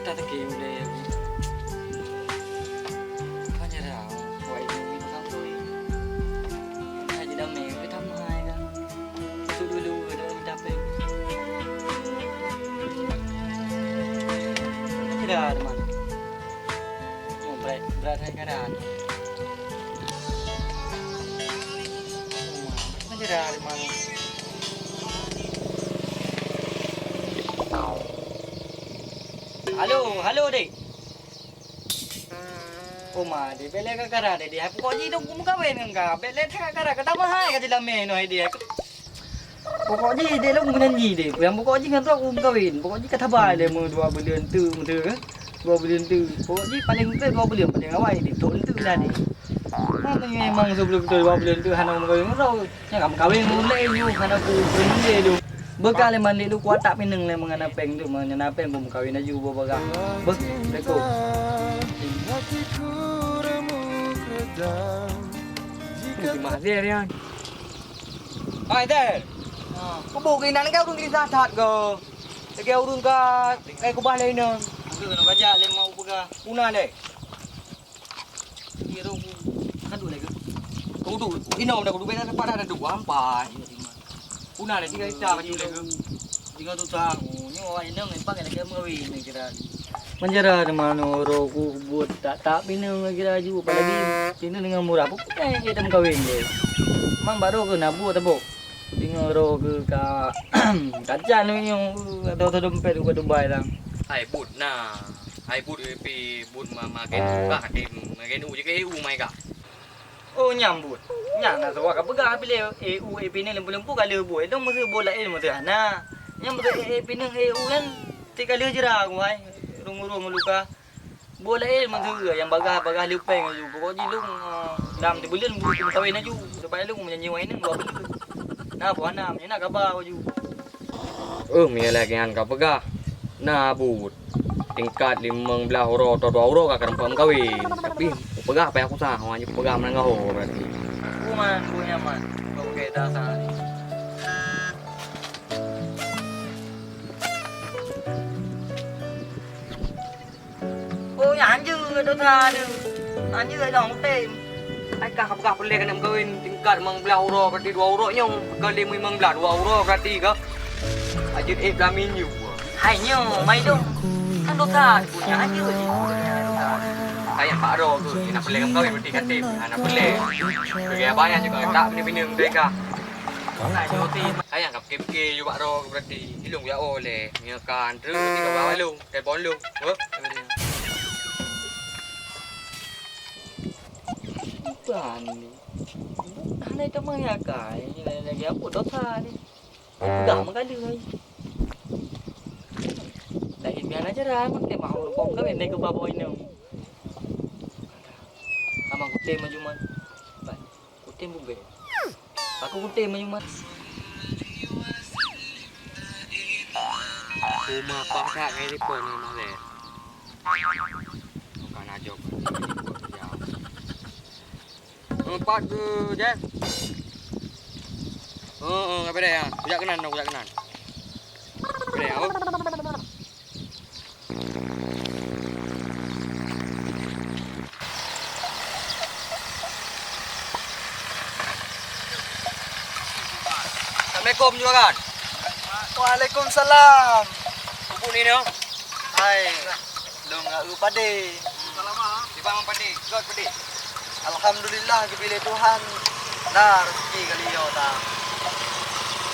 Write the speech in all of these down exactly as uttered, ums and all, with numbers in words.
Tateuka ulèe aku. Meunyoe wai nyoe meukawen, hai jidamé, ka tameuhai kan. Su dulu, dulu kita pe. Tidak, teman. Oh, berat, berat hai keadaan. Oh, ma, meunyoe teman. Halo, halo, Dek. Oh, ma, Dek, bèk lé kakara, Dek, Dek. Pokok jih dong kumeukawen ngon ka. Bèk lé kakara, ka tameuhai ka jidamé nyoe, Dek. Pokok jih, Dek, lôn meujanji, Dek. Nyang pokok jih ngon droe kumeukawen. Pokok jih ka sabai lé meu dua buleuen teuk, meu teuk, eh. Dua buleuen teuk. Pokok jih paleng teuk dua buleuen, paleng awai, Dek. Tok teuk lah, Dek. Memang sebelum tu dua buleuen teuk hana meukawen ngon droe. Nyan ka meukawen ngon ulèe lôn, hana ku, ku ulèe lôn. Beukah lé mandé lôn kuat that pineung lé meungon apèng tu, meungon apèng ku meukawen laju boh bagah. Beuh, assalamualaikum. Terima kasih, Rian. Hai, Tel. Ha. Kubu keunan ka ureueng gelisah that ko. Lagèe ureueng ka, ka kubah lé inong. Aku kena bajak lé mau peugah. Puna lé. Di rong ka duek lagèe. Kudu inong dah kudu beda tempat dah dua ampai. Puna lé tiga juta baju lagèe. Tiga juta. Nyoe awak inong empat lagèe meuwi ni kira. Manjara di mano ro ku buet tak tak pineung kira ju apalagi pineung dengan murah. Bukan kita mengkawin je. Mang baru ke nabu tabok. Deungoe droe keu ka kajan nyang atau dompet u Dubai lang. Hai buet na. Hai buet pih buet ma-, magen u kah, magen u je keu E U mai kah. Oh, nyan buet. Nyan na suah ka peugah pih lé E U, eh, pineung lempu-lempu ka lheueh buet. Dong meuseu buet laén meuseu hana. Nyan meuseu, eh, eh, pineung E U nyan ti ka lheueh jira ku hai. Rung-rung luka. Boh laén meuseu nyang bagah-bagah leupeng laju. Pokok jih lôn, eh, dam sibuleuen beuet meukawen laju. Leupah lôn meujanji ngon inong dua buleuen. Na boh hana, meunyoe na kaba laju. Eh, meunyoe lagèe nyan ka peugah, na buet. Tingkat limong blaih uroe atau dua uroe ka kareumpok meukawen. Tapi, peugah payah kusah, awak nyoe peugah meunan gaho berarti. Kuman, ku nyaman. Kau pakai dasar ni. Oh, nyan hanjeuet dosa tu. Hanjeuet lom kutem. Ai kah ka peugah peureulèe keuneuk meukawen tingkat limong blaih uroe, berarti dua uroe nyoe. Kali limong blaih, dua uroe berarti ka. Hanjeuet éh pelamin you. Hai nyoe, mai dong. Kan dosa tu, nyan hanjeuet jih. Sayang pak ro tu, nak peureulèe keuneuk meukawen berarti katem. Hana peureulèe. Keu gaya bayang juga tak bini-bini mereka. Sayang ka pike-pike you pak ro berarti. Ilong ya oleh. Nyoe kan, terus berarti ka bawa lông. Telepon lông. Heh. Bukan ni. Bukan itu mah ya kai. Ini lagi apa dosa ni? Pegang mengkali ai. Lain biar aja lah, makai mau rukok kawin naik ke bawah ini. Sama kutem maju man. Kutem bubek. Aku kutem maju man. Rumah pasak ngai telepon ni mah deh. Bukan aja. Empat ke je. Oh, oh, apa dia ya? Kujak kenan, kujak kenan. Apa dia ya? Oh. Assalamualaikum, juragan. Waalaikumsalam. Bubuk ni noh. Hai. Lôn ngak eu padé. Di bang padé, got padé. Alhamdulillah, geubri lé Tuhan na rezeki kali nyoe ta.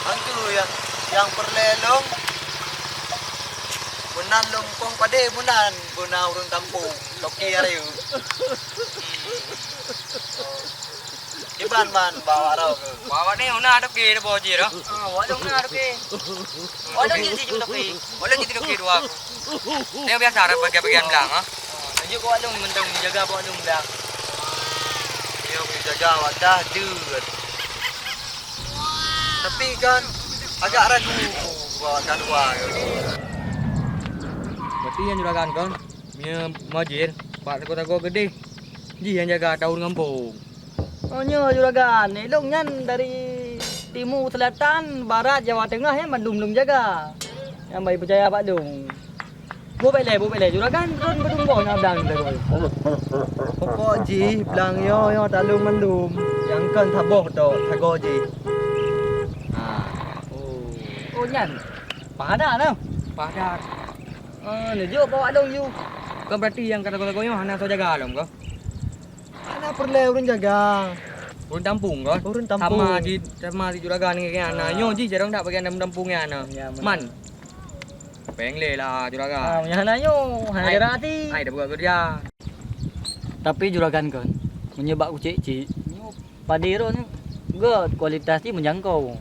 Mangku nyang, nyang peureulèe lôn, meunan lôn poh padé meunan, beuna ureueng kampông, toke areu. Kiban man bawa rau ke? Bawa ni una toke dah bawa je dah. Ah, bawa dong na toke. Bawa dong je si toke. Bawa dong je toke dua. Ni biasa ada bagian-bagian belang ah. Tunjuk bawa dong mentang jaga bawa dong belang. Dia boleh jaga wadah deuet. Tapi kan agak ragu bawa kan dua. Berarti yang juragan kan? Meunyoe mojir, pat sagoe-sagoe geudeh, jih nyang jaga taun gampông. Oh, nyoe juragan, ilong nyan dari timu, selatan, barat, Jawa Tengah nyan mandum lôn jaga. Nyang bai peucaya bak lôn. Boh bèk lé, boh bèk lé. Juragan, droen beudôh boh nyan blang teuh. Pokok jih blang nyoe, nyoe taleueng mandum. Nyang kon saboh tok, sagoe jih. Ha. Oh. Oh, nyan. Padan nah. Padan. Ah, neujok bak lôn yue. Kon berarti nyang ka sagoe-sagoe nyoe hana soe jaga lom kah? Hana peureulèe ureueng jaga. Ureueng tampung kah? Ureueng tampung. Sama si, sama si juragan ngon nyan. Ah. Nyoe jih jarang dak bagian tampung nyan. Ya, beuna. Man. Péng lé lah juragan. Ah, meunyo hana nyoe, hana geura hati. Hai, dah buka kerja. Tapi juragan kon, meunyo bak kucék cit, nyoe padé droen nyoe gèt, kualitas jih meujangkau.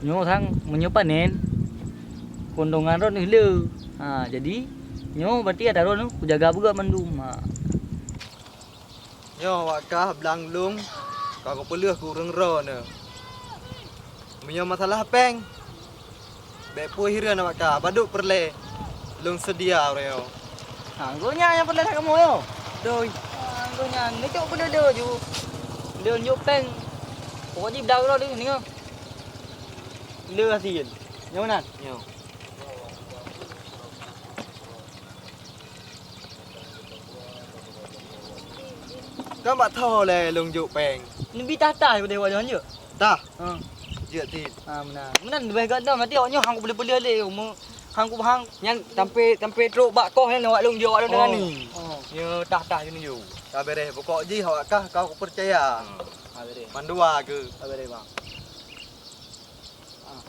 Nyoe sang meunyo panen, keuntungan droen nyoe le. Ha, jadi nyoe berarti ata droen nyoe kujaga beugèt mandum. Ha. Nyoe awak kah blang lôn ka kupeuleueh keu ureueng droeneuh. Meunyoe masalah péng, bèk peue hireuen awak kah, padub peureulèe lôn seudia uroe nyoe. Ha, gobnyan nyang peureulèe that kamoe nyoe. Doi. Ha, gobnyan neujok peureulèe ju. Lôn jok péng. Pokok jih blang droe deh, ningoe. Le hasil. Nyoe meunan? Nyoe. Kan bak tho lé lôn jok péng. Neubi tah-tah udeh awak nyoe jeuet? Tah. Ha. Jeuet cit. Ha, meunan. Meunan leubeh gèt nyoe, berarti awak nyoe han kupeuleueh-peuleueh lé, umu han ku-, han. Nyan sampai, sampai trok bak koh nyan awak lôn jok awak lôn. Oh. Nyoe tah-tah jeuet nyoe. Ka beureh, pokok jih awak kah ka kupeucaya. Ha. Ka beureh. Mandua keu. Ka beureh, bang.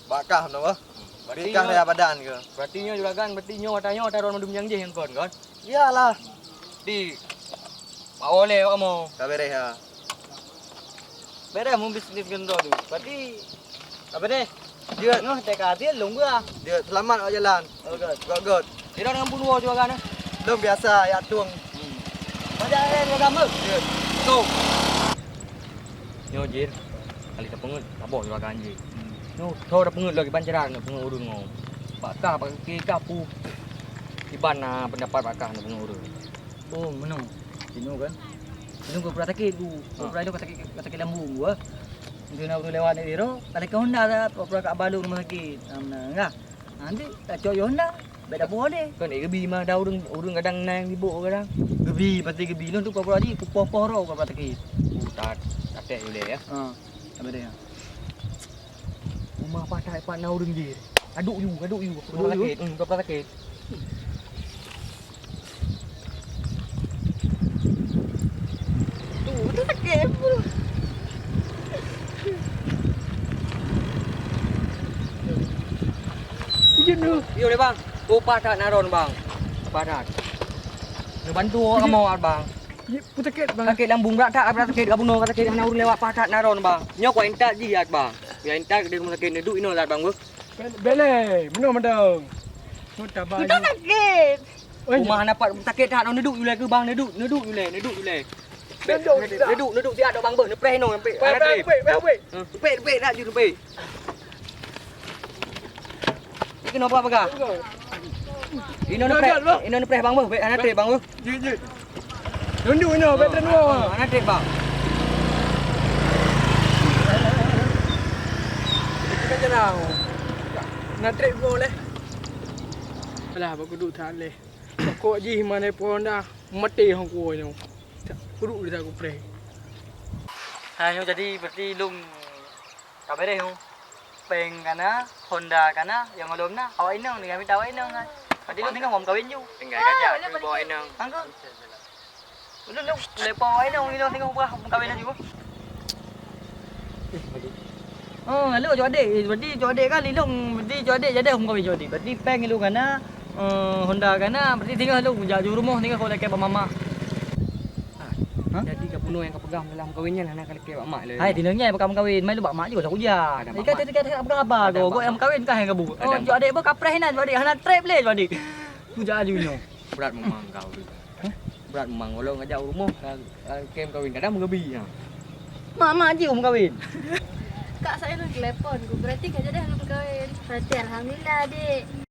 Bak kah meunoe. Berarti kah nyoe raya badan keu? Berarti nyoe juragan, berarti nyoe ata nyoe ata droen mandum nyang jih nyang kon, kon? Iyalah. Di bak oleh awak kamoe. Ka beureh, ha. Beureh meubisnis ngon droe tu. Berarti apa deh? Jeuet. Nyoe teuka hasil lôn geuh. Jeuet, seulamat awak jalan. Oh, gèt. Gèt, gèt. Sidroe ngon bunoe juragan, eh? Lôn biasa, jak tueng. Hmm. Bajak, eh, juragan, beuh? Jeuet. Go. Nyoe jih, kali tapeungeut, saboh juragan jih. Hmm. Nyoe, tho tapeungeut lom kiban cara neupeungeut ureueng nyoe. Bak kah, bak kah peue? Kiban na peundapat bak kah neupeungeut ureueng? Oh, meunoe. Jinoe kan. Jinoe pura-pura sakét dulu. Ha. Pura-pura sakét, sakét lambung gua. Jinoe na ureueng lewat dari ro, ka lakèe honda dah, pura-pura ka balu rumoh sakét. Nah, meunan, kan? Nanti tacok yôh na, bèk tapuwoe lé. Kon, eh, geubi mah, ada ureueng, ureueng kadang na nyang sibuk kadang. Geubi, pasti geubi. Lôn tu pura-pura jih, kupoh-poh roh pura-pura sakét. Uh, tat, tatek ulèe, ya. Ha, sabe deh, ya. Uma patai pat na ureueng jih. Aduk yu, aduk yu. Aduk yu? Sakét, hmm, pura-pura sakét. Tu, tu sakét. Ujeuen tu. Yo deh, bang. Upah that na droen, bang. Upah that. Neubantu awak kamoe, bang. Ye, peue sakét, bang? Sakét lambung brat that, brat sakét ka bunoe, ka sakét hana ureueng lewat, pah that na droen, bang. Nyoe ku intat jih, bang. Ku intat di rumoh sakét, neuduek inoe that, bang, beuh. Bèk, bèk lé, meunoe mantong. Nyoe taba. Udah sakét. Oi, uma hana pat sakét that, neuduek ulèe keu bang, neuduek, neuduek ulèe, neuduek ulèe. Bèk, neuduek, neuduek siat dok bang beuh, neupreh inoe sampai. Pèh, pèh, pèh, pèh. Pèh, pèh, that ju pèh. Ni keunoe peugah-peugah. Inoe neupreh, inoe neupreh bang beuh, bèk hana trép bang beuh. Jeuet, jeuet. Tunduk inoe, bèk teunoe. Hana trép bang. Kita jalan. Na trép go leh. Alah, baku duk that leh. Pokok jih mana pun dah. Maté hong kuwoe nyoe. Kuduek lé that kupreh. Ha, nyoe jadi berarti lôn ka beureh nyoe. Péng ka na, honda ka na, nyang gohlom na, awak inong, tinggai mita awak inong kan. Berarti lôn tinggai hom kawin ju. Tinggai kajak, ah, tu bawa inong. Angka. Lôn, lôn, leupah awak inong, inong tinggai ubah hom kawin laju. Oh, lalu cok adek. Berarti cok adek kan lilong. Berarti cok adek jadi hom kawin cok adek. Berarti péng lôn ka na, eh, honda ka na. Berarti tinggal lôn jak ju rumoh tinggal kau lakèe bak mamak. Ha? Jadi ka bunoe nyang ka peugah dalam kawin nyan hana ka lakèe bak mak lé. Hai, tinong nyan bak kawin, mai lôn bak mak ju lah kujak. Ikan tadi kata peugah haba go, go nyang kawin kah nyang gabu. Oh, cok adek beuh kapreh inan, cok adek hana trép lé cok adek. Kujak aju nyoe. Brat memang kau tu. Hah? Brat memang walau ngajak rumoh. Kem kawin kadang meugebi ha. Mak, mak ji um kawin. Kak saya nak telepon ku berarti kak jadi belum kawin. Berarti alhamdulillah dek.